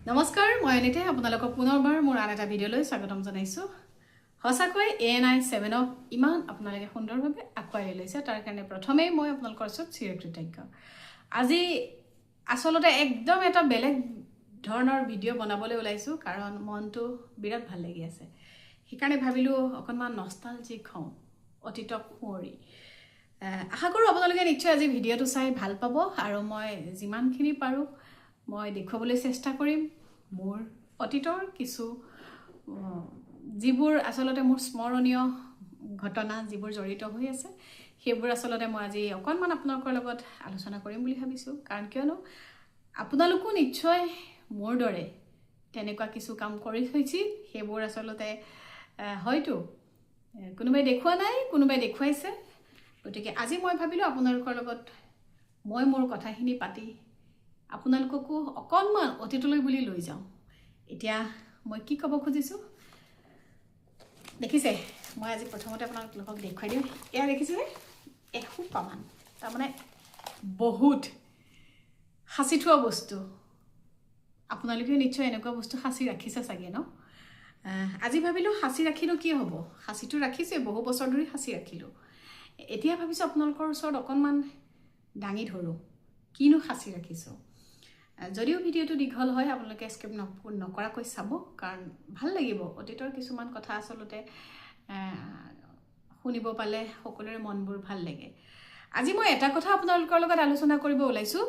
নমস্কাৰ, মই অনিতাই আপোনালোকক পুনৰবাৰ মোৰ আন এটা ভিডিঅ'লৈ স্বাগতম জনাইছোঁ। সঁচাকৈ এএনআই 7ক ইমান আপোনালোকে সুন্দৰভাৱে আঁকোৱালি লৈছে, তাৰ কাৰণে প্ৰথমেই মই আপোনালোকৰ ওচৰত চিৰকৃতজ্ঞ। আজি আচলতে একদম এটা বেলেগ ধৰণৰ ভিডিঅ' বনাবলৈ ওলাইছোঁ, কাৰণ মনটো বিৰাট ভাল লাগি আছে। সেইকাৰণে ভাবিলোঁ অকণমান নষ্টালজিক হওঁ, অতীতক সুঁৱৰি। আশা কৰোঁ আপোনালোকে নিশ্চয় আজি ভিডিঅ'টো চাই ভাল পাব আৰু মই যিমানখিনি পাৰোঁ মই দেখুৱাবলৈ চেষ্টা কৰিম মোৰ অতীতৰ কিছু যিবোৰ আচলতে মোৰ স্মৰণীয় ঘটনা, যিবোৰ জড়িত হৈ আছে, সেইবোৰ আচলতে মই আজি অকণমান আপোনালোকৰ লগত আলোচনা কৰিম বুলি ভাবিছোঁ। কাৰণ কিয়নো আপোনালোকো নিশ্চয় মোৰ দৰে তেনেকুৱা কিছু কাম কৰি থৈছিল। সেইবোৰ আচলতে হয়তো কোনোবাই দেখুওৱা নাই, কোনোবাই দেখুৱাইছে। গতিকে আজি মই ভাবিলোঁ আপোনালোকৰ লগত মই মোৰ কথাখিনি পাতি আপোনালোককো অকণমান অতীতলৈ বুলি লৈ যাওঁ। এতিয়া মই কি ক'ব খুজিছোঁ দেখিছে, মই আজি প্ৰথমতে আপোনালোকক দেখুৱাই দিওঁ। এয়া দেখিছেনে? এসোপামান, তাৰমানে বহুত সাঁচি থোৱা বস্তু। আপোনালোকেও নিশ্চয় এনেকুৱা বস্তু সাঁচি ৰাখিছে চাগে ন? আজি ভাবিলোঁ সাঁচি ৰাখিলোঁ কি হ'ব, সাঁচিটো ৰাখিছোঁৱেই, বহু বছৰ ধৰি সাঁচি ৰাখিলোঁ। এতিয়া ভাবিছোঁ আপোনালোকৰ ওচৰত অকণমান দাঙি ধৰোঁ কিনো সাঁচি ৰাখিছোঁ। যদিও ভিডিঅ'টো দীঘল হয়, আপোনালোকে স্কিপ নকৰাকৈ চাব, কাৰণ ভাল লাগিব। অতীতৰ কিছুমান কথা আচলতে শুনিব পালে সকলোৰে মনবোৰ ভাল লাগে। আজি মই এটা কথা আপোনালোকৰ লগত আলোচনা কৰিব ওলাইছোঁ।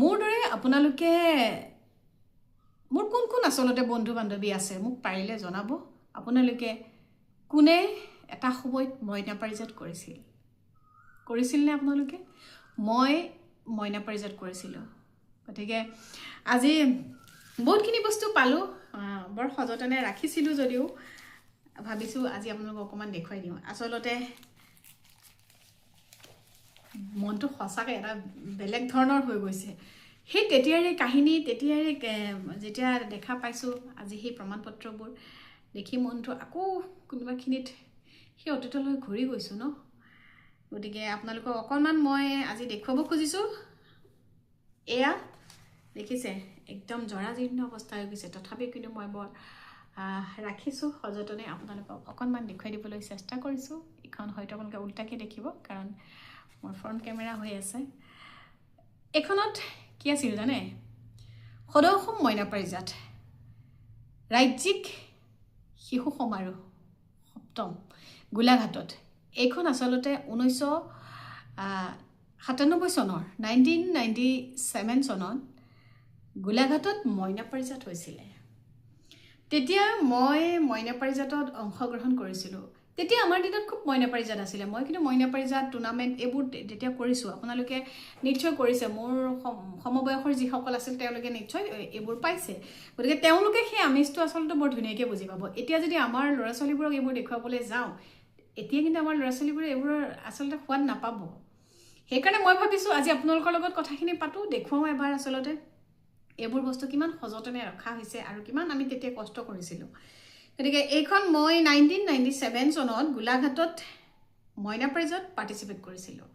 মোৰ দৰে আপোনালোকে মোৰ কোন কোন আচলতে বন্ধু বান্ধৱী আছে, মোক পাৰিলে জনাব। আপোনালোকে কোনে এটা সময়ত মইনা পাৰিজাত কৰিছিল? কৰিছিল নে আপোনালোকে? মই মইনা পাৰিজাত কৰিছিলোঁ। গতিকে আজি বহুতখিনি বস্তু পালোঁ, বৰ সযতনে ৰাখিছিলোঁ যদিও ভাবিছোঁ আজি আপোনালোকক অকণমান দেখুৱাই দিওঁ। আচলতে মনটো সঁচাকৈ এটা বেলেগ ধৰণৰ হৈ গৈছে। সেই তেতিয়াৰে কাহিনী, তেতিয়াৰে যেতিয়া দেখা পাইছোঁ, আজি সেই প্ৰমাণ পত্ৰবোৰ দেখি মনটো আকৌ কোনোবাখিনিত সেই অতীতলৈ ঘূৰি গৈছোঁ ন। গতিকে আপোনালোকক অকণমান মই আজি দেখুৱাব খুজিছোঁ। এয়া দেখিছে, একদম জৰাজীৰ্ণ অৱস্থা হৈ গৈছে, তথাপিও কিন্তু মই বৰ ৰাখিছোঁ সযতনে। আপোনালোকক অকণমান দেখুৱাই দিবলৈ চেষ্টা কৰিছোঁ। এইখন হয়তো আপোনালোকে উল্টাকৈ দেখিব, কাৰণ মোৰ ফ্ৰণ্ট কেমেৰা হৈ আছে। এইখনত কি আছিল জানে? সদৌ অসম মইনা পাৰিজাত ৰাজ্যিক শিশু সমাৰোহ সপ্তম, গোলাঘাটত। এইখন আচলতে 1997 চনৰ, 1997 চনত গোলাঘাটত মইনা পাৰিজাত হৈছিলে। তেতিয়া মই মইনা পাৰিজাতত অংশগ্ৰহণ কৰিছিলোঁ। তেতিয়া আমাৰ দিনত খুব মইনা পাৰিজাত আছিলে। মই কিন্তু মইনা পাৰিজাত টুৰ্ণামেণ্ট এইবোৰ তেতিয়া কৰিছোঁ। আপোনালোকে নিশ্চয় কৰিছে। মোৰ সমবয়সৰ যিসকল আছিল, তেওঁলোকে নিশ্চয় এইবোৰ পাইছে। গতিকে তেওঁলোকে সেই আমেজটো আচলতে বৰ ধুনীয়াকৈ বুজি পাব। এতিয়া যদি আমাৰ ল'ৰা ছোৱালীবোৰক এইবোৰ দেখুৱাবলৈ যাওঁ, এতিয়া কিন্তু আমাৰ ল'ৰা ছোৱালীবোৰে এইবোৰৰ আচলতে সোৱাদ নাপাব। সেইকাৰণে মই ভাবিছোঁ আজি আপোনালোকৰ লগত কথাখিনি পাতোঁ, দেখুৱাওঁ এবাৰ আচলতে এইবোৰ বস্তু কিমান সযতনে ৰখা হৈছে আৰু কিমান আমি তেতিয়া কষ্ট কৰিছিলোঁ। গতিকে এইখন মই 1997 চনত গোলাঘাটত মইনা পাৰিজাত পাৰ্টিচিপেট কৰিছিলোঁ।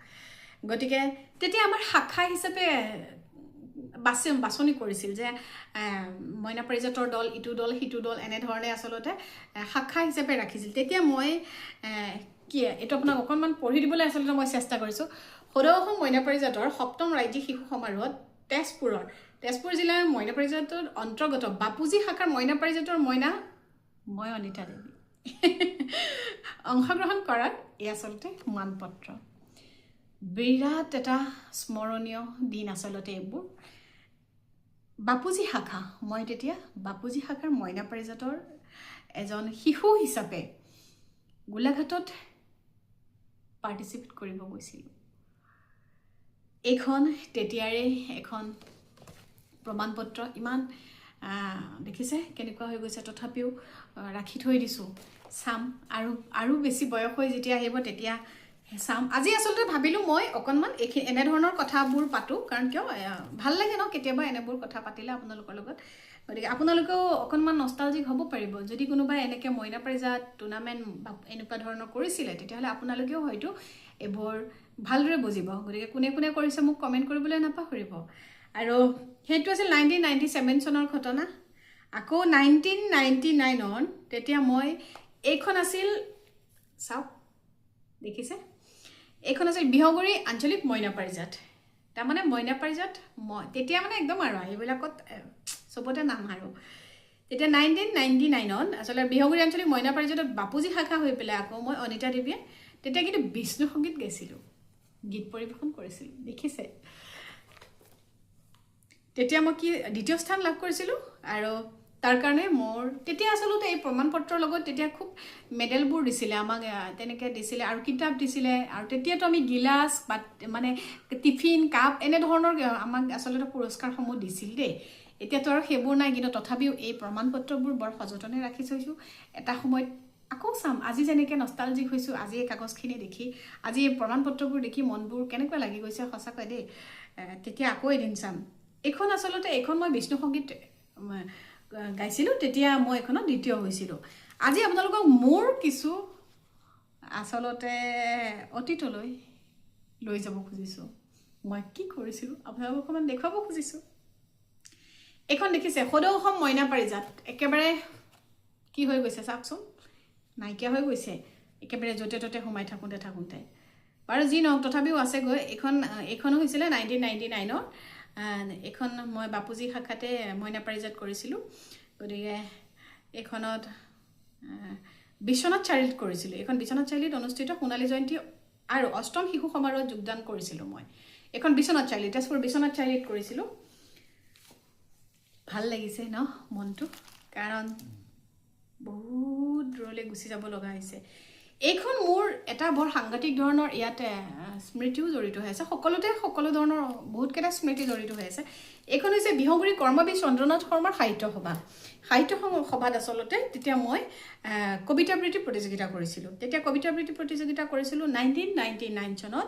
গতিকে তেতিয়া আমাৰ শাখা হিচাপে বাছনি কৰিছিল যে মইনা পাৰিজাতৰ দল, ইটো দল, সিটো দল, এনেধৰণে আচলতে শাখা হিচাপে ৰাখিছিল। তেতিয়া মই কি, এইটো আপোনাক অকণমান পঢ়ি দিবলৈ আচলতে মই চেষ্টা কৰিছোঁ। সদৌ অসম মইনা পাৰিজাতৰ সপ্তম ৰাজ্যিক শিশু সমাৰোহত তেজপুৰ জিলাৰ মইনা পাৰিজাতৰ অন্তৰ্গত বাপুজী শাখাৰ মইনা পাৰিজাতৰ মইনা মই অনিতা দেৱী অংশগ্ৰহণ কৰাত এই আচলতে মানপত্ৰ। বিৰাট এটা স্মৰণীয় দিন আচলতে এইবোৰ। বাপুজী শাখা, মই তেতিয়া বাপুজী শাখাৰ মইনা পাৰিজাতৰ এজন শিশু হিচাপে গোলাঘাটত পাৰ্টিচিপেট কৰিব গৈছিলোঁ। এইখন তেতিয়াৰে এখন প্ৰমাণপত্ৰ। ইমান দেখিছে কেনেকুৱা হৈ গৈছে, তথাপিও ৰাখি থৈ দিছোঁ। চাম আৰু আৰু বেছি বয়স হৈ যেতিয়া আহিব তেতিয়া চাম। আজি আচলতে ভাবিলোঁ মই অকণমান এইখিনি এনেধৰণৰ কথাবোৰ পাতোঁ, কাৰণ কিয় ভাল লাগে ন কেতিয়াবা এনেবোৰ কথা পাতিলে আপোনালোকৰ লগত। গতিকে আপোনালোকেও অকণমান নষ্টালজিক হ'ব পাৰিব। যদি কোনোবাই এনেকৈ মইনা পাৰিজাত টুৰ্ণামেণ্ট বা এনেকুৱা ধৰণৰ কৰিছিলে, তেতিয়াহ'লে আপোনালোকেও হয়তো এইবোৰ ভালদৰে বুজিব। গতিকে কোনে কোনে কৰিছে মোক কমেণ্ট কৰিবলৈ নাপাহৰিব। আৰু সেইটো আছিল 1997 চনৰ ঘটনা। আকৌ 1999ত তেতিয়া মই এইখন আছিল, চাওক দেখিছে, এইখন আছিল বিহগুৰি আঞ্চলিক মইনা পাৰিজাত। তাৰমানে মইনা পাৰিজাত মই তেতিয়া মানে একদম আৰু এইবিলাকত চবতে নাম আৰু। তেতিয়া 1999ত আচলতে বিহগুৰি আঞ্চলিক মইনা পাৰিজাতত বাপুজী শাখা হৈ পেলাই আকৌ মই অনিতা দেৱীয়ে তেতিয়া কিন্তু বিষ্ণু সংগীত গাইছিলোঁ, গীত পৰিৱেশন কৰিছিলোঁ, দেখিছে। তেতিয়া মই কি দ্বিতীয় স্থান লাভ কৰিছিলোঁ। আৰু তাৰ কাৰণে মোৰ তেতিয়া আচলতে এই প্ৰমাণ পত্ৰৰ লগত তেতিয়া খুব মেডেলবোৰ দিছিলে আমাক, তেনেকৈ দিছিলে আৰু কিতাপ দিছিলে। আৰু তেতিয়াতো আমি গিলাচ বা মানে টিফিন কাপ এনেধৰণৰ আমাক আচলতে পুৰস্কাৰসমূহ দিছিল দেই। এতিয়াতো আৰু সেইবোৰ নাই, কিন্তু তথাপিও এই প্ৰমাণ পত্ৰবোৰ বৰ সযতনে ৰাখি থৈছোঁ। এটা সময়ত আকৌ চাম। আজি যেনেকৈ নষ্টালজিক হৈছোঁ, আজি এই কাগজখিনি দেখি, আজি এই প্ৰমাণ পত্ৰবোৰ দেখি মনবোৰ কেনেকুৱা লাগি গৈছে সঁচাকৈ দেই। তেতিয়া আকৌ এদিন চাম। এইখন আচলতে এইখন মই বিষ্ণু সংগীত গাইছিলোঁ, তেতিয়া মই এইখনত দ্বিতীয় হৈছিলোঁ। আজি আপোনালোকক মোৰ কিছু আচলতে অতীতলৈ লৈ যাব খুজিছোঁ। মই কি কৰিছিলোঁ আপোনালোকক অকণমান দেখুৱাব খুজিছোঁ। এইখন দেখিছে, সদৌ অসম মইনা পাৰিজাত। একেবাৰে কি হৈ গৈছে চাওকচোন, নাইকিয়া হৈ গৈছে একেবাৰে য'তে ত'তে সোমাই থাকোঁতে থাকোঁতে। বাৰু যি নহওক তথাপিও আছেগৈ। এইখনো হৈছিলে 1999ৰ। এইখন মই বাপুজী শাখাতে মইনা পাৰিজাত কৰিছিলোঁ। গতিকে এইখনত বিশ্বনাথ চাৰিআলিত কৰিছিলোঁ। এইখন বিশ্বনাথ চাৰিআলিত অনুষ্ঠিত সোণালী জয়ন্তী আৰু অষ্টম শিশু সমাৰোহত যোগদান কৰিছিলোঁ মই। এইখন বিশ্বনাথ চাৰিআলি, তেজপুৰ বিশ্বনাথ চাৰিআলিত কৰিছিলোঁ। ভাল লাগিছে ন মনটো, কাৰণ বহুত দূৰলৈ গুচি যাব লগা হৈছে। এইখন মোৰ এটা বৰ সাংঘাতিক ধৰণৰ ইয়াতে স্মৃতিও জড়িত হৈ আছে। সকলোতে সকলো ধৰণৰ বহুতকেইটা স্মৃতি জড়িত হৈ আছে। এইখন হৈছে বিহগুৰি কৰ্মবীৰ চন্দ্ৰনাথ শৰ্মাৰ সাহিত্য সভা। সাহিত্য সভাত আচলতে তেতিয়া মই কবিতা আবৃত্তি প্ৰতিযোগিতা কৰিছিলোঁ। তেতিয়া কবিতা আবৃত্তি প্ৰতিযোগিতা কৰিছিলোঁ 1999 চনত।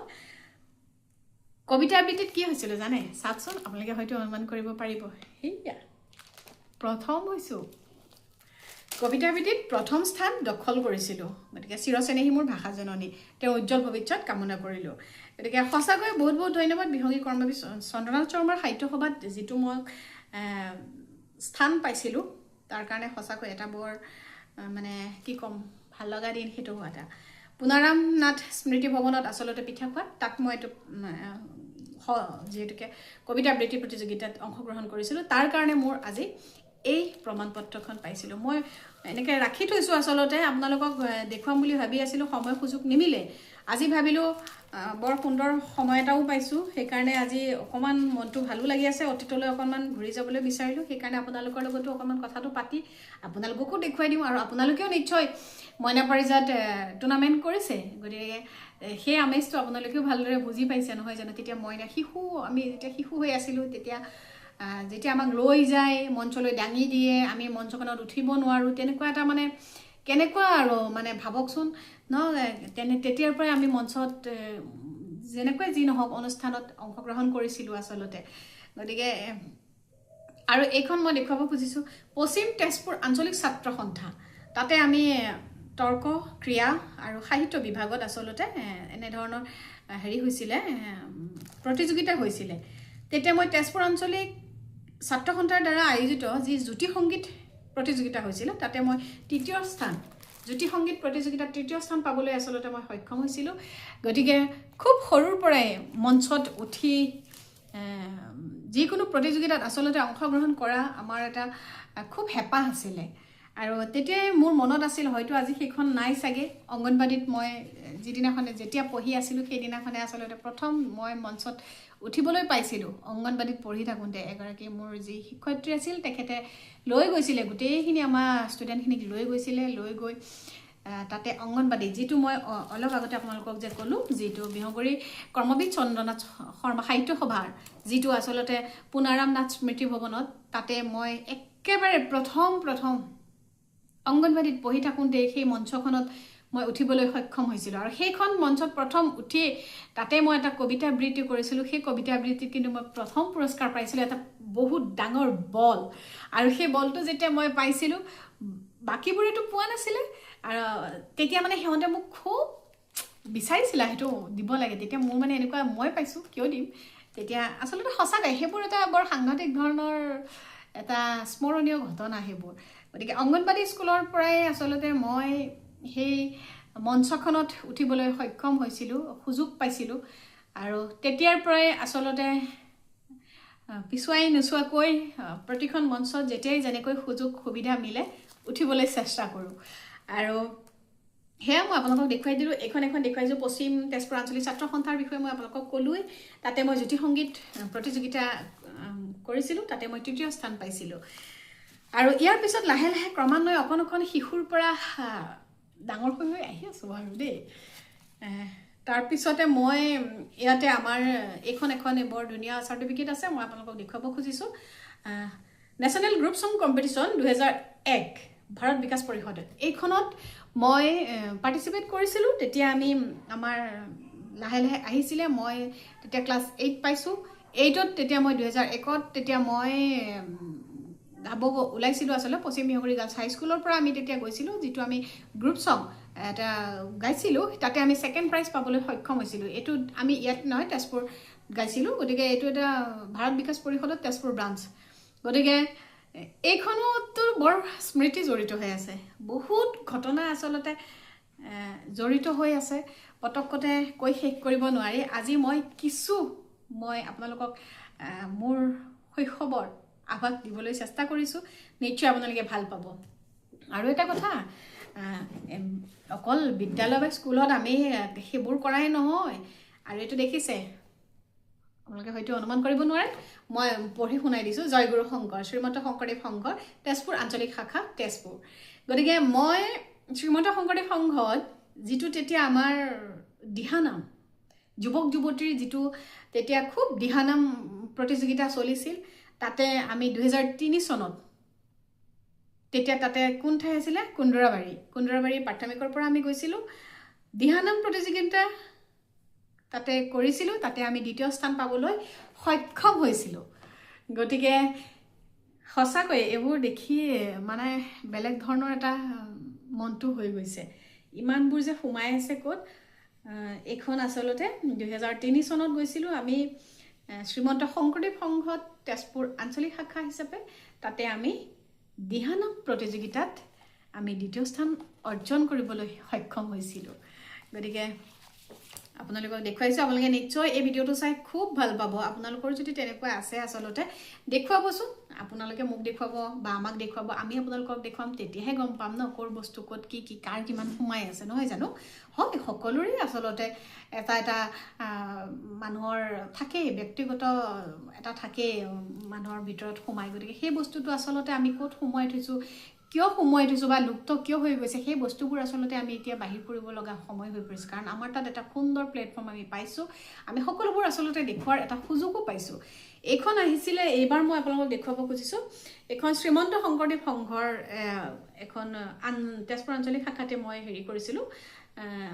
কবিতা আবৃত্তিত কি হৈছিলে জানে? চাওকচোন, আপোনালোকে হয়তো অনুমান কৰিব পাৰিব। সেয়া প্ৰথম হৈছোঁ, কবিতা আবৃত্তিত প্ৰথম স্থান দখল কৰিছিলোঁ। গতিকে চিৰচেনেহী মোৰ ভাষা জননী, তেওঁৰ উজ্জ্বল ভৱিষ্যত কামনা কৰিলোঁ। গতিকে সঁচাকৈ বহুত বহুত ধন্যবাদ বিহগী কৰ্মবীৰ চন্দ্ৰনাথ শৰ্মাৰ সাহিত্য সভাত যিটো মই স্থান পাইছিলোঁ, তাৰ কাৰণে সঁচাকৈ এটা বৰ মানে কি ক'ম, ভাল লগা দিন সেইটো হোৱা এটা। পুনাৰাম নাথ স্মৃতি ভৱনত আচলতে পিঠা খোৱাত তাত মই এইটো যিহেতুকে কবিতা আবৃত্তি প্ৰতিযোগিতাত অংশগ্ৰহণ কৰিছিলোঁ, তাৰ কাৰণে মোৰ আজি এই প্ৰমাণ পত্ৰখন পাইছিলোঁ। মই এনেকৈ ৰাখি থৈছোঁ, আচলতে আপোনালোকক দেখুৱাম বুলি ভাবি আছিলোঁ, সময় সুযোগ নিমিলে। আজি ভাবিলোঁ বৰ সুন্দৰ সময় এটাও পাইছোঁ, সেইকাৰণে আজি অকণমান মনটো ভালো লাগি আছে, অতীতলৈ অকণমান ঘূৰি যাবলৈ বিচাৰিলোঁ। সেইকাৰণে আপোনালোকৰ লগতো অকণমান কথাটো পাতি আপোনালোককো দেখুৱাই দিওঁ। আৰু আপোনালোকেও নিশ্চয় মইনা পাৰিজাত টুৰ্ণামেণ্ট কৰিছে, গতিকে সেই আমেজটো আপোনালোকেও ভালদৰে বুজি পাইছে নহয় জানো? তেতিয়া মইনা শিশু, আমি যেতিয়া শিশু হৈ আছিলোঁ, তেতিয়া যেতিয়া আমাক লৈ যায় মঞ্চলৈ দাঙি দিয়ে, আমি মঞ্চখনত উঠিব নোৱাৰোঁ, তেনেকুৱা এটা মানে কেনেকুৱা আৰু মানে ভাবকচোন ন। তেতিয়াৰ পৰাই আমি মঞ্চত যেনেকুৱাই যি নহওক অনুষ্ঠানত অংশগ্ৰহণ কৰিছিলোঁ আচলতে। গতিকে আৰু এইখন মই দেখুৱাব খুজিছোঁ, পশ্চিম তেজপুৰ আঞ্চলিক ছাত্ৰ সন্থা, তাতে আমি তৰ্ক ক্ৰিয়া আৰু সাহিত্য বিভাগত আচলতে এনেধৰণৰ হেৰি হৈছিলে, প্ৰতিযোগিতা হৈছিলে। তেতিয়া মই তেজপুৰ আঞ্চলিক ছাত্ৰ সন্থাৰ দ্বাৰা আয়োজিত যি জ্যোতি সংগীত প্ৰতিযোগিতা হৈছিলে, তাতে মই তৃতীয় স্থান, জ্যোতি সংগীত প্ৰতিযোগিতাত তৃতীয় স্থান পাবলৈ আচলতে মই সক্ষম হৈছিলোঁ। গতিকে খুব সৰুৰ পৰাই মঞ্চত উঠি যিকোনো প্ৰতিযোগিতাত আচলতে অংশগ্ৰহণ কৰা আমাৰ এটা খুব হেঁপাহ আছিলে। আৰু তেতিয়াই মোৰ মনত আছিল, হয়তো আজি সেইখন নাই চাগে, অংগনবাদীত মই যিদিনাখনে যেতিয়া পঢ়ি আছিলোঁ সেইদিনাখনে আচলতে প্ৰথম মই মঞ্চত উঠিবলৈ পাইছিলোঁ। অংগনবাদীত পঢ়ি থাকোঁতে এগৰাকী মোৰ যি শিক্ষয়িত্ৰী আছিল, তেখেতে লৈ গৈছিলে গোটেইখিনি আমাৰ ষ্টুডেণ্টখিনিক লৈ গৈছিলে, লৈ গৈ তাতে অংগনবাদী, যিটো মই অলপ আগতে আপোনালোকক যে ক'লোঁ, যিটো বিহগুৰি কৰ্মবীৰ চন্দ্ৰনাথ শৰ্মা সাহিত্য সভাৰ যিটো আচলতে পুনাৰাম নাথ স্মৃতি ভৱনত, তাতে মই একেবাৰে প্ৰথম প্ৰথম অংগনবাদীত পঢ়ি থাকোঁতে সেই মঞ্চখনত মই উঠিবলৈ সক্ষম হৈছিলোঁ। আৰু সেইখন মঞ্চত প্ৰথম উঠি তাতে মই এটা কবিতা আবৃত্তি কৰিছিলোঁ। সেই কবিতা আবৃত্তিত কিন্তু মই প্ৰথম পুৰস্কাৰ পাইছিলোঁ, এটা বহুত ডাঙৰ বল। আৰু সেই বলটো যেতিয়া মই পাইছিলোঁ, বাকীবোৰেতো পোৱা নাছিলে, আৰু তেতিয়া মানে সিহঁতে মোক খুব বিচাৰিছিলে সেইটো দিব লাগে। তেতিয়া মোৰ মানে এনেকুৱা, মই পাইছোঁ কিয় দিম, তেতিয়া আচলতে সঁচাকৈ সেইবোৰ এটা বৰ সাংঘাতিক ধৰণৰ এটা স্মৰণীয় ঘটনা সেইবোৰ। গতিকে অংগনবাদী স্কুলৰ পৰাই আচলতে মই সেই মঞ্চখনত উঠিবলৈ সক্ষম হৈছিলোঁ, সুযোগ পাইছিলোঁ। আৰু তেতিয়াৰ পৰাই আচলতে পিছুৱাই নোচোৱাকৈ প্ৰতিখন মঞ্চত যেতিয়াই যেনেকৈ সুযোগ সুবিধা মিলে উঠিবলৈ চেষ্টা কৰোঁ। আৰু সেয়া মই আপোনালোকক দেখুৱাই দিলোঁ। এইখন এখন দেখুৱাইছোঁ পশ্চিম তেজপুৰ আঞ্চলিক ছাত্ৰ সন্থাৰ বিষয়ে মই আপোনালোকক ক'লোৱেই। তাতে মই জ্যোতি সংগীত প্ৰতিযোগিতা কৰিছিলোঁ, তাতে মই তৃতীয় স্থান পাইছিলোঁ। আৰু ইয়াৰ পিছত লাহে লাহে ক্ৰমান্বয়ে অকণ অকণ শিশুৰ পৰা ডাঙৰ হৈ হৈ আহি আছোঁ বাৰু দেই। তাৰপিছতে মই ইয়াতে আমাৰ এইখন এখন বৰ ধুনীয়া চাৰ্টিফিকেট আছে, মই আপোনালোকক দেখুৱাব খুজিছোঁ। নেশ্যনেল গ্ৰুপ চং কম্পিটিশ্যন 2001 ভাৰত বিকাশ পৰিষদ, এইখনত মই পাৰ্টিচিপেট কৰিছিলোঁ। তেতিয়া আমি আমাৰ লাহে লাহে আহিছিলে, মই তেতিয়া ক্লাছ 8 পাইছোঁ। 8ত তেতিয়া মই 2001ত তেতিয়া মই গাব ওলাইছিলোঁ। আচলতে পশ্চিম বিহগুৰি গাৰ্লছ হাইস্কুলৰ পৰা আমি তেতিয়া গৈছিলোঁ, যিটো আমি গ্ৰুপ চং এটা গাইছিলোঁ, তাতে আমি ছেকেণ্ড প্ৰাইজ পাবলৈ সক্ষম হৈছিলোঁ। এইটো আমি ইয়াত নহয়, তেজপুৰ গাইছিলোঁ। গতিকে এইটো এটা ভাৰত বিকাশ পৰিষদত তেজপুৰ ব্ৰাঞ্চ। গতিকে এইখনতো বৰ স্মৃতি জড়িত হৈ আছে, বহুত ঘটনা আচলতে জড়িত হৈ আছে, পটকতে কৈ শেষ কৰিব নোৱাৰি। আজি মই কিছু মই আপোনালোকক মোৰ শৈশৱৰ আভাস দিবলৈ চেষ্টা কৰিছোঁ, নিশ্চয় আপোনালোকে ভাল পাব। আৰু এটা কথা, অকল বিদ্যালয় বা স্কুলত আমি সেইবোৰ কৰাই নহয়। আৰু এইটো দেখিছে আপোনালোকে হয়তো অনুমান কৰিব নোৱাৰে, মই পঢ়ি শুনাই দিছোঁ। জয়গুৰু শংকৰ, শ্ৰীমন্ত শংকৰদেৱ সংঘ, তেজপুৰ আঞ্চলিক শাখা, তেজপুৰ। গতিকে মই শ্ৰীমন্ত শংকৰদেৱ সংঘত যিটো তেতিয়া আমাৰ দিহানাম, যুৱক যুৱতীৰ যিটো তেতিয়া খুব দিহানাম প্ৰতিযোগিতা চলিছিল, তাতে আমি 2003 চনত তেতিয়া তাতে কোন ঠাই আছিলে, কুন্দৰাবাৰী, কুন্দৰাবাৰী প্ৰাথমিকৰ পৰা আমি গৈছিলোঁ। দিহানাম প্ৰতিযোগিতা তাতে কৰিছিলোঁ, তাতে আমি দ্বিতীয় স্থান পাবলৈ সক্ষম হৈছিলোঁ। গতিকে সঁচাকৈ এইবোৰ দেখি মানে বেলেগ ধৰণৰ এটা মনটো হৈ গৈছে, ইমানবোৰ যে সোমাই আছে ক'ত। এইখন আচলতে 2003 চনত গৈছিলোঁ আমি শ্ৰীমন্ত শংকৰদেৱ সংঘত তেজপুৰ আঞ্চলিক শাখা হিচাপে, তাতে আমি দিহানাম প্ৰতিযোগিতাত আমি দ্বিতীয় স্থান অৰ্জন কৰিবলৈ সক্ষম হৈছিলোঁ। গতিকে আপোনালোকক দেখুৱাইছোঁ, আপোনালোকে নিশ্চয় এই ভিডিঅ'টো চাই খুব ভাল পাব। আপোনালোকৰ যদি তেনেকুৱা আছে আচলতে দেখুৱাবচোন, আপোনালোকে মোক দেখুৱাব বা আমাক দেখুৱাব, আমি আপোনালোকক দেখুৱাম, তেতিয়াহে গম পাম ন ক'ৰ বস্তু ক'ত কি কি কাৰ কিমান সোমাই আছে, নহয় জানো? হয়, সকলোৰে আচলতে এটা এটা মানুহৰ থাকেই, ব্যক্তিগত এটা থাকেই মানুহৰ ভিতৰত সোমাই। গতিকে সেই বস্তুটো আচলতে আমি ক'ত সোমোৱাই থৈছোঁ, কিয় সোমোৱাই থৈছোঁ বা লুপ্ত কিয় হৈ গৈছে, সেই বস্তুবোৰ আচলতে আমি এতিয়া বাহিৰ কৰিব লগা সময় হৈ পৰিছে। কাৰণ আমাৰ তাত এটা সুন্দৰ প্লেটফৰ্ম আমি পাইছোঁ, আমি সকলোবোৰ আচলতে দেখুওৱাৰ এটা সুযোগো পাইছোঁ। এইখন আহিছিলে, এইবাৰ মই আপোনালোকক দেখুৱাব খুজিছোঁ, এইখন শ্ৰীমন্ত শংকৰদেৱ সংঘৰ এখন তেজপুৰ আঞ্চলিক শাখাতে মই হেৰি কৰিছিলোঁ।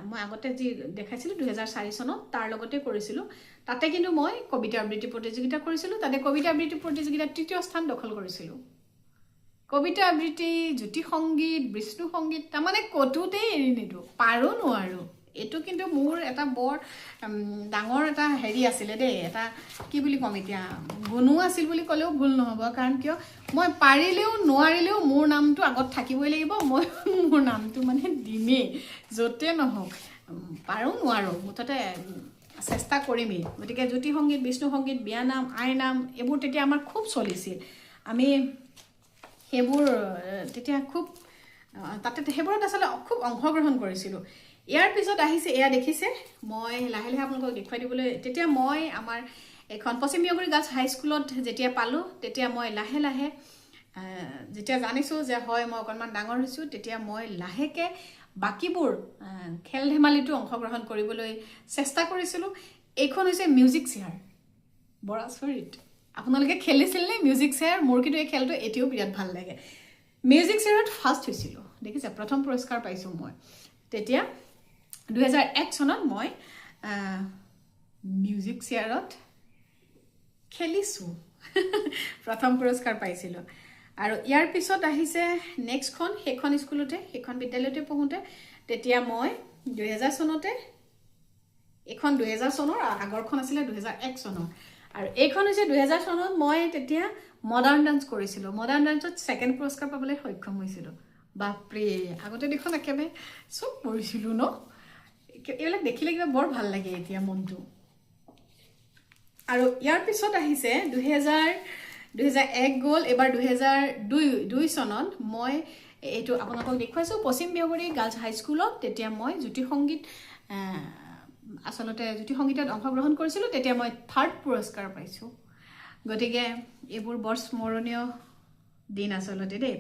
মই আগতে যি দেখাইছিলোঁ 2004 চনত, তাৰ লগতে কৰিছিলোঁ। তাতে কিন্তু মই কবিতা আবৃত্তি প্ৰতিযোগিতা কৰিছিলোঁ, তাতে কবিতা আবৃত্তি প্ৰতিযোগিতাত তৃতীয় স্থান দখল কৰিছিলোঁ। কবিতা আবৃত্তি, জ্যোতি সংগীত, বিষ্ণু সংগীত, তাৰমানে ক'তোতেই এৰি নিদিওঁ, পাৰোঁ নোৱাৰোঁ। এইটো কিন্তু মোৰ এটা বৰ ডাঙৰ এটা হেৰি আছিলে দেই, এটা কি বুলি ক'ম এতিয়া, গুণো আছিল বুলি ক'লেও ভুল নহ'ব। কাৰণ কিয়, মই পাৰিলেও নোৱাৰিলেও মোৰ নামটো আগত থাকিবই লাগিব, মই মোৰ নামটো মানে দিমেই, য'তে নহওক, পাৰোঁ নোৱাৰোঁ মুঠতে চেষ্টা কৰিমেই। গতিকে জ্যোতি সংগীত, বিষ্ণু সংগীত, বিয়ানাম, আইনাম এইবোৰ তেতিয়া আমাৰ খুব চলিছিল। আমি সেইবোৰ তেতিয়া খুব তাতে সেইবোৰত আচলতে খুব অংশগ্ৰহণ কৰিছিলোঁ। ইয়াৰ পিছত আহিছে, এয়া দেখিছে, মই লাহে লাহে আপোনালোকক দেখুৱাই দিবলৈ, তেতিয়া মই আমাৰ এইখন পশ্চিম বিহগুৰি গাৰ্লছ হাইস্কুলত যেতিয়া পালোঁ, তেতিয়া মই লাহে লাহে যেতিয়া জানিছোঁ যে হয় মই অকণমান ডাঙৰ হৈছোঁ, তেতিয়া মই লাহেকৈ বাকীবোৰ খেল ধেমালিতো অংশগ্ৰহণ কৰিবলৈ চেষ্টা কৰিছিলোঁ। এইখন হৈছে মিউজিক চেয়াৰ, বৰ আচৰিত। আপোনালোকে খেলিছিল নে মিউজিক চেয়াৰ? মোৰ কিন্তু এই খেলটো এতিয়াও বিৰাট ভাল লাগে। মিউজিক চেয়াৰত ফাৰ্ষ্ট হৈছিলোঁ, দেখিছে, প্ৰথম পুৰস্কাৰ পাইছোঁ মই। তেতিয়া 2001 চনত মই মিউজিক চেয়াৰত খেলিছোঁ, প্ৰথম পুৰস্কাৰ পাইছিলোঁ। আৰু ইয়াৰ পিছত আহিছে নেক্সটখন, সেইখন স্কুলতে, সেইখন বিদ্যালয়তে পঢ়োঁতে, তেতিয়া মই 2000 চনতে, এইখন 2000 চনৰ, আগৰখন আছিলে 2001 চনৰ। আৰু এইখন হৈছে 2000 চনত মই তেতিয়া মডাৰ্ণ ডান্স কৰিছিলোঁ। মডাৰ্ণ ডান্সত ছেকেণ্ড পুৰস্কাৰ পাবলৈ সক্ষম হৈছিলোঁ। বাপৰে, আগতে দেখোন একেবাৰে চব কৰিছিলোঁ ন। এইবিলাক দেখিলে কিবা বৰ ভাল লাগে এতিয়া মনটো। আৰু ইয়াৰ পিছত আহিছে 2001 গ'ল, এইবাৰ 2002 চনত মই এইটো আপোনালোকক দেখুৱাইছোঁ পশ্চিম বিহগুৰি গাৰ্লছ হাইস্কুলত। তেতিয়া মই জ্যোতি সংগীত, আচলতে জ্যোতি সংগীতত অংশগ্ৰহণ কৰিছিলোঁ, তেতিয়া মই থাৰ্ড পুৰস্কাৰ পাইছোঁ। গতিকে এইবোৰ বৰ স্মৰণীয় দিন আচলতে দেই।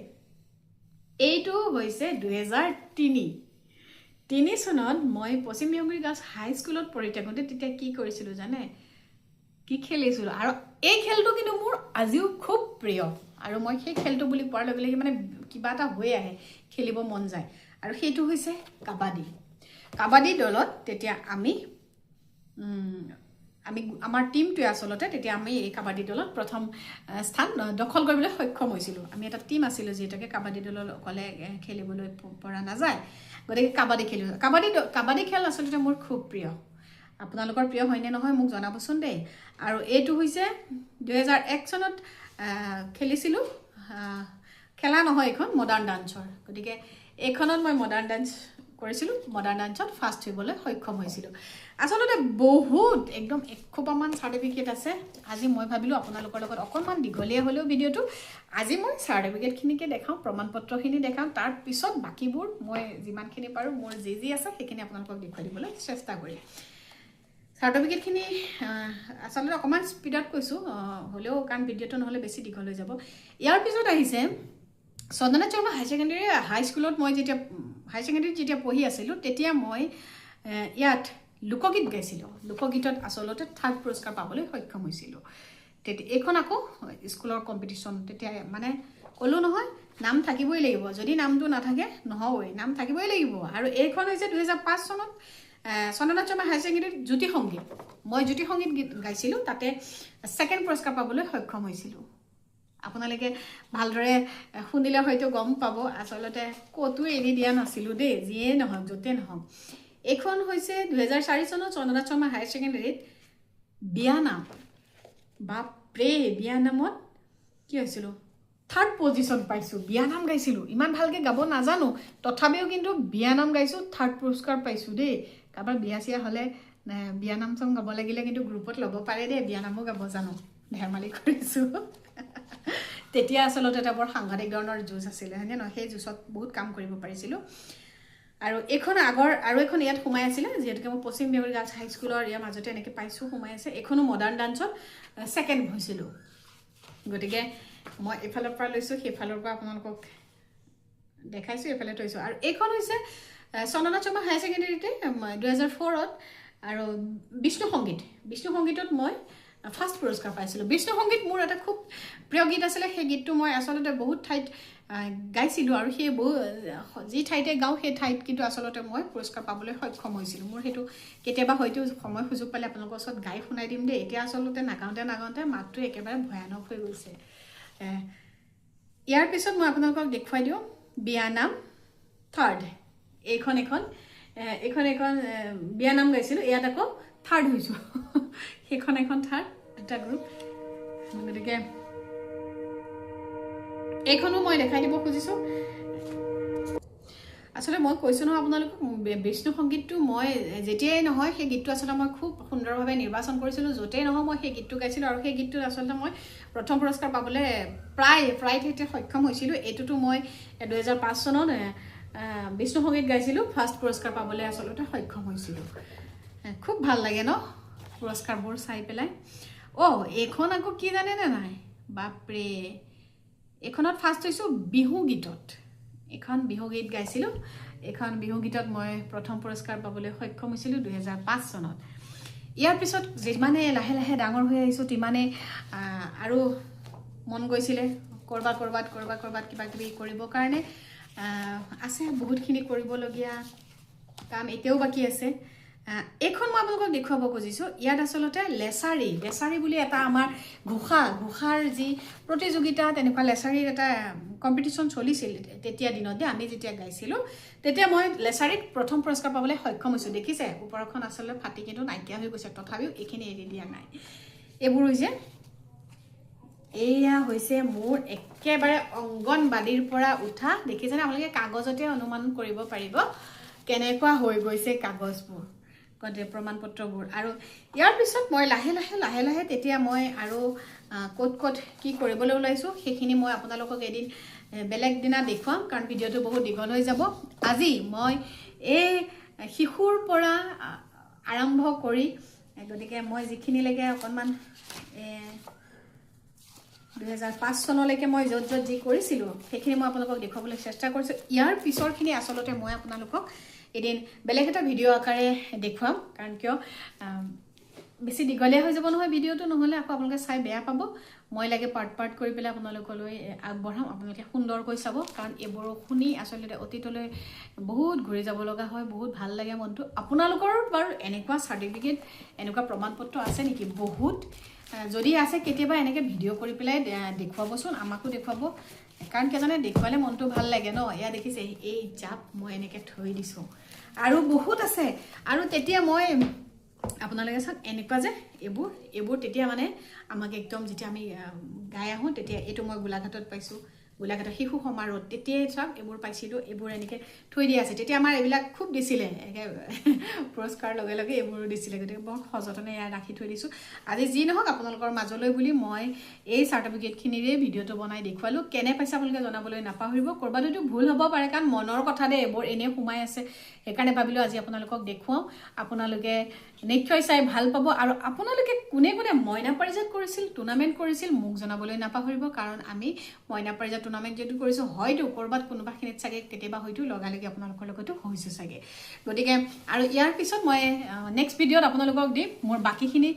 এইটো হৈছে 2003 চনত মই পশ্চিম বিহগুৰি গাৰ্লছ হাইস্কুলত পঢ়ি থাকোঁতে তেতিয়া কি কৰিছিলোঁ জানে, কি খেলিছিলোঁ। আৰু এই খেলটো কিন্তু মোৰ আজিও খুব প্ৰিয়, আৰু মই সেই খেলটো বুলি কোৱাৰ লগে লগে মানে কিবা এটা হৈ আহে, খেলিব মন যায়। আৰু সেইটো হৈছে কাবাডী। কাবাডী দলত তেতিয়া আমি আমি আমাৰ টীমটোৱে আচলতে তেতিয়া আমি এই কাবাডী দলত প্ৰথম স্থান দখল কৰিবলৈ সক্ষম হৈছিলোঁ। আমি এটা টীম আছিলোঁ, যিহেতুকে কাবাডী দলত অকলে খেলিবলৈ পৰা নাযায়, গতিকে কাবাডী খেলিছিলোঁ। কাবাডী খেল আচলতে মোৰ খুব প্ৰিয়। আপোনালোকৰ প্ৰিয় হয়নে নহয় মোক জনাবচোন দেই। আৰু এইটো হৈছে 2001 চনত খেলিছিলোঁ, খেলা নহয় এইখন মডাৰ্ণ ডান্সৰ। গতিকে এইখনত মই মডাৰ্ণ ডান্স কৰিছিলোঁ, মডাৰ্ণ ডান্সত ফাৰ্ষ্ট হ'বলৈ সক্ষম হৈছিলোঁ। আচলতে বহুত একদম এসোপামান চাৰ্টিফিকেট আছে। আজি মই ভাবিলোঁ আপোনালোকৰ লগত অকণমান দীঘলীয়া হ'লেও ভিডিঅ'টো আজি মই চাৰ্টিফিকেটখিনিকে দেখাওঁ, প্ৰমাণপত্ৰখিনি দেখাওঁ, তাৰপিছত বাকীবোৰ মই যিমানখিনি পাৰোঁ মোৰ যি যি আছে সেইখিনি আপোনালোকক দেখুৱাই দিবলৈ চেষ্টা কৰিম। চাৰ্টিফিকেটখিনি আচলতে অকণমান স্পীডত কৈছোঁ হ'লেও, কাৰণ ভিডিঅ'টো নহ'লে বেছি দীঘল হৈ যাব। ইয়াৰ পিছত আহিছে চন্দনাথ শৰ্মা হায়াৰ ছেকেণ্ডেৰী হাইস্কুলত মই যেতিয়া হায়াৰ ছেকেণ্ডেৰীত যেতিয়া পঢ়ি আছিলোঁ, তেতিয়া মই ইয়াত লোকগীত গাইছিলোঁ। লোকগীতত আচলতে থাৰ্ড পুৰস্কাৰ পাবলৈ সক্ষম হৈছিলোঁ। তেতিয়া এইখন আকৌ স্কুলৰ কম্পিটিশ্যন, তেতিয়া মানে ক'লোঁ নহয় নাম থাকিবই লাগিব, যদি নামটো নাথাকে নহ'বই, নাম থাকিবই লাগিব। আৰু এইখন হৈছে 2005 চনত চন্দনাথ শৰ্মা হায়াৰ ছেকেণ্ডেৰীত জ্যোতি সংগীত, মই জ্যোতি সংগীত গীত গাইছিলোঁ, তাতে ছেকেণ্ড পুৰস্কাৰ পাবলৈ সক্ষম হৈছিলোঁ। আপোনালোকে ভালদৰে শুনিলে হয়তো গম পাব, আচলতে ক'তো এৰি দিয়া নাছিলোঁ দেই, যিয়ে নহওক য'তে নহওক। এইখন হৈছে 2004 চনত চন্দনাথ শৰ্মা হায়াৰ ছেকেণ্ডেৰীত বিয়ানাম। বাপৰে, বিয়ানামত কি হৈছিলোঁ, থাৰ্ড পজিশ্যন পাইছোঁ। বিয়ানাম গাইছিলোঁ, ইমান ভালকৈ গাব নাজানো, তথাপিও কিন্তু বিয়ানাম গাইছোঁ, থাৰ্ড পুৰস্কাৰ পাইছোঁ দেই। কাৰোবাৰ বিয়া চিয়া হ'লে বিয়ানাম চাম গাব লাগিলে কিন্তু গ্ৰুপত ল'ব পাৰে দেই, বিয়ানামো গাব জানো, ধেমালি কৰিছোঁ। তেতিয়া আচলতে এটা বৰ সাংঘাতিক ধৰণৰ যুঁজ আছিলে, হয়নে নহয়? সেই যুঁজত বহুত কাম কৰিব পাৰিছিলোঁ। আৰু এইখন আগৰ আৰু এখন ইয়াত সোমাই আছিলে, যিহেতুকে মই পশ্চিম বেংগল গাৰ্লছ হাইস্কুলৰ ইয়াৰ মাজতে এনেকৈ পাইছোঁ, সোমাই আছে। এইখনো মডাৰ্ণ ডান্সত ছেকেণ্ড হৈছিলোঁ। গতিকে মই এইফালৰ পৰা লৈছোঁ, সেইফালৰ পৰা আপোনালোকক দেখাইছোঁ, এইফালে থৈছোঁ। আৰু এইখন হৈছে চন্দনাথ শৰ্মা হায়াৰ ছেকেণ্ডেৰীতে 2004ত আৰু বিষ্ণু সংগীত, বিষ্ণু সংগীতত মই ফাৰ্ষ্ট পুৰস্কাৰ পাইছিলোঁ। বিষ্ণু সংগীত মোৰ এটা খুব প্ৰিয় গীত আছিলে। সেই গীতটো মই আচলতে বহুত ঠাইত গাইছিলোঁ আৰু সেই বহু যি ঠাইতে গাওঁ সেই ঠাইত কিন্তু আচলতে মই পুৰস্কাৰ পাবলৈ সক্ষম হৈছিলোঁ। মোৰ সেইটো কেতিয়াবা হয়তো সময় সুযোগ পালে আপোনালোকৰ ওচৰত গাই শুনাই দিম দেই। এতিয়া আচলতে নাগাওঁতে নাগাওঁতে মাতটো একেবাৰে ভয়ানক হৈ গৈছে। ইয়াৰ পিছত মই আপোনালোকক দেখুৱাই দিওঁ বিয়ানাম থাৰ্ড। এইখন এখন এইখন এখন বিয়ানাম গাইছিলোঁ, ইয়াত আকৌ থাৰ্ড হৈছোঁ। সেইখন এখন থাৰ্ড, দুটা গ্ৰুপ। গতিকে এইখনো মই দেখাই দিব খুজিছোঁ। আচলতে মই কৈছোঁ নহয় আপোনালোকক, বিষ্ণু সংগীতটো মই যেতিয়াই নহয় সেই গীতটো আচলতে মই খুব সুন্দৰভাৱে নিৰ্বাচন কৰিছিলোঁ, য'তেই নহয় মই সেই গীতটো গাইছিলোঁ। আৰু সেই গীতটোত আচলতে মই প্ৰথম পুৰস্কাৰ পাবলৈ প্ৰায় প্ৰায় ঠাইতে সক্ষম হৈছিলোঁ। এইটোতো মই 2005 চনত বিষ্ণু সংগীত গাইছিলোঁ, ফাৰ্ষ্ট পুৰস্কাৰ পাবলৈ আচলতে সক্ষম হৈছিলোঁ। খুব ভাল লাগে ন পুৰস্কাৰবোৰ চাই পেলাই। অ' এইখন আকৌ কি জানেনে নাই, বাপৰে, এইখনত ফাৰ্ষ্ট হৈছোঁ বিহু গীতত। এইখন বিহু গীত গাইছিলোঁ, এইখন বিহু গীতত মই প্ৰথম পুৰস্কাৰ পাবলৈ সক্ষম হৈছিলোঁ 2005 চনত। ইয়াৰ পিছত যিমানে লাহে লাহে ডাঙৰ হৈ আহিছোঁ তিমানে আৰু মন গৈছিলে ক'ৰবাত ক'ৰবাত ক'ৰবাত ক'ৰবাত কিবা কিবি কৰিবৰ কাৰণে। আছে বহুতখিনি কৰিবলগীয়া কাম এতিয়াও বাকী আছে। এইখন মই আপোনালোকক দেখুৱাব খুজিছোঁ। ইয়াত আচলতে লেচাৰী, লেচাৰী বুলি এটা আমাৰ ঘোষাৰ যি প্ৰতিযোগিতা, তেনেকুৱা লেচাৰীৰ এটা কম্পিটিশ্যন চলিছিল তেতিয়া দিনত দেই, আমি যেতিয়া গাইছিলোঁ তেতিয়া মই লেচাৰীত প্ৰথম পুৰস্কাৰ পাবলৈ সক্ষম হৈছোঁ। দেখিছে ওপৰখন আচলতে ফাটি কিন্তু নাইকিয়া হৈ গৈছে, তথাপিও এইখিনি এৰি দিয়া নাই। এইবোৰ হৈছে, এয়া হৈছে মোৰ একেবাৰে অংগনবাদীৰ পৰা উঠা। দেখিছেনে আপোনালোকে? কাগজতে অনুমান কৰিব পাৰিব কেনেকুৱা হৈ গৈছে কাগজবোৰ, প্ৰমাণ পত্ৰবোৰ। আৰু ইয়াৰ পিছত মই লাহে লাহে লাহে লাহে তেতিয়া মই আৰু ক'ত ক'ত কি কৰিবলৈ ওলাইছোঁ সেইখিনি মই আপোনালোকক এদিন বেলেগ দিনা দেখুৱাম, কাৰণ ভিডিঅ'টো বহুত দীঘল হৈ যাব। আজি মই এই শিশুৰ পৰা আৰম্ভ কৰি, গতিকে মই যিখিনিলৈকে অকণমান 2005 চনলৈকে মই য'ত য'ত যি কৰিছিলোঁ সেইখিনি মই আপোনালোকক দেখুৱাবলৈ চেষ্টা কৰিছোঁ। ইয়াৰ পিছৰখিনি আচলতে মই আপোনালোকক এদিন বেলেগ এটা ভিডিঅ' আকাৰে দেখুৱাম, কাৰণ কিয় বেছি দীঘলীয়া হৈ যাব নহয় ভিডিঅ'টো, নহ'লে আকৌ আপোনালোকে চাই বেয়া পাব। মই লাগে পাৰ্ট পাৰ্ট কৰি পেলাই আপোনালোকলৈ আগবঢ়াম, আপোনালোকে সুন্দৰকৈ চাব, কাৰণ এইবোৰ শুনি আচলতে অতীতলৈ বহুত ঘূৰি যাব লগা হয়, বহুত ভাল লাগে মনটো। আপোনালোকৰ বাৰু এনেকুৱা চাৰ্টিফিকেট, এনেকুৱা প্ৰমাণপত্ৰ আছে নেকি? বহুত যদি আছে কেতিয়াবা এনেকৈ ভিডিঅ' কৰি পেলাই দেখুৱাবচোন, আমাকো দেখুৱাব, কাৰণ কিয় জানে দেখুৱালে মনটো ভাল লাগে ন। এয়া দেখিছে, এই জাপ মই এনেকৈ থৈ দিছোঁ, আৰু বহুত আছে। আৰু তেতিয়া মই আপোনালোকে চাওক এনেকুৱা যে এইবোৰ তেতিয়া মানে আমাক একদম যেতিয়া আমি গাই আহোঁ তেতিয়া, এইটো মই গোলাঘাটত পাইছোঁ, গোলাঘাটৰ শিশু সমাৰোহত তেতিয়াই চাওক এইবোৰ পাইছিলোঁ, এইবোৰ এনেকৈ থৈ দিয়া আছে। তেতিয়া আমাৰ এইবিলাক খুব দিছিলে, একে পুৰস্কাৰ লগে লগে এইবোৰো দিছিলে, গতিকে বৰ সযতনে এয়া ৰাখি থৈ দিছোঁ। আজি যি নহওক আপোনালোকৰ মাজলৈ বুলি মই এই চাৰ্টিফিকেটখিনিৰে ভিডিঅ'টো বনাই দেখুৱালোঁ। কেনে পাইছে আপোনালোকে জনাবলৈ নাপাহৰিব। ক'ৰবাত হয়তো ভুল হ'ব পাৰে, কাৰণ মনৰ কথা দেই, এইবোৰ এনেই সোমাই আছে, সেইকাৰণে ভাবিলোঁ আজি আপোনালোকক দেখুৱাওঁ। আপোনালোকে নিশ্চয় চাই ভাল পাব। আৰু আপোনালোকে কোনে কোনে মইনা পাৰিজাত কৰিছিল, টুৰ্ণামেণ্ট কৰিছিল, মোক জনাবলৈ নাপাহৰিব, কাৰণ আমি মইনা পাৰিজাত টুৰ্ণামেণ্ট যিটো কৰিছোঁ, হয়তো ক'ৰবাত কোনোবাখিনিত চাগে কেতিয়াবা হয়তো লগালগি আপোনালোকৰ লগতো হৈছোঁ চাগে। গতিকে আৰু ইয়াৰ পিছত মই নেক্সট ভিডিঅ'ত আপোনালোকক দিম মোৰ বাকীখিনি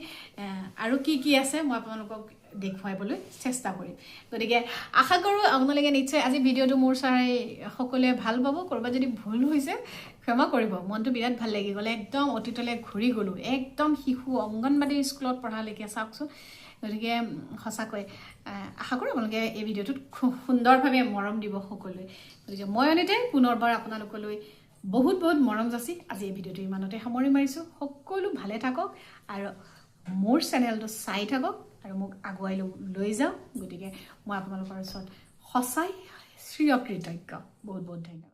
আৰু কি কি আছে মই আপোনালোকক দেখুৱাবলৈ চেষ্টা কৰিম। গতিকে আশা কৰোঁ আপোনালোকে নিশ্চয় আজি ভিডিঅ'টো মোৰ চাই সকলোৱে ভাল পাব। ক'ৰবাত যদি ভুল হৈছে ক্ষমা কৰিব। মনটো বিৰাট ভাল লাগি গ'লে, একদম অতীতলৈ ঘূৰি গ'লোঁ, একদম শিশু অংগনবাদী স্কুলত পঢ়ালৈকে চাওকচোন। গতিকে সঁচাকৈ আশা কৰোঁ আপোনালোকে এই ভিডিঅ'টোত খুব সুন্দৰভাৱে মৰম দিব সকলোৱে। গতিকে মই অনিতাই পুনৰবাৰ আপোনালোকলৈ বহুত বহুত মৰম যাচি আজি এই ভিডিঅ'টো ইমানতে সামৰি মাৰিছোঁ। সকলো ভালে থাকক আৰু মোৰ চেনেলটো চাই থাকক আৰু মোক আগুৱাই লৈ যাওক। গতিকে মই আপোনালোকৰ ওচৰত সঁচাই চিৰকৃতজ্ঞ। বহুত বহুত ধন্যবাদ।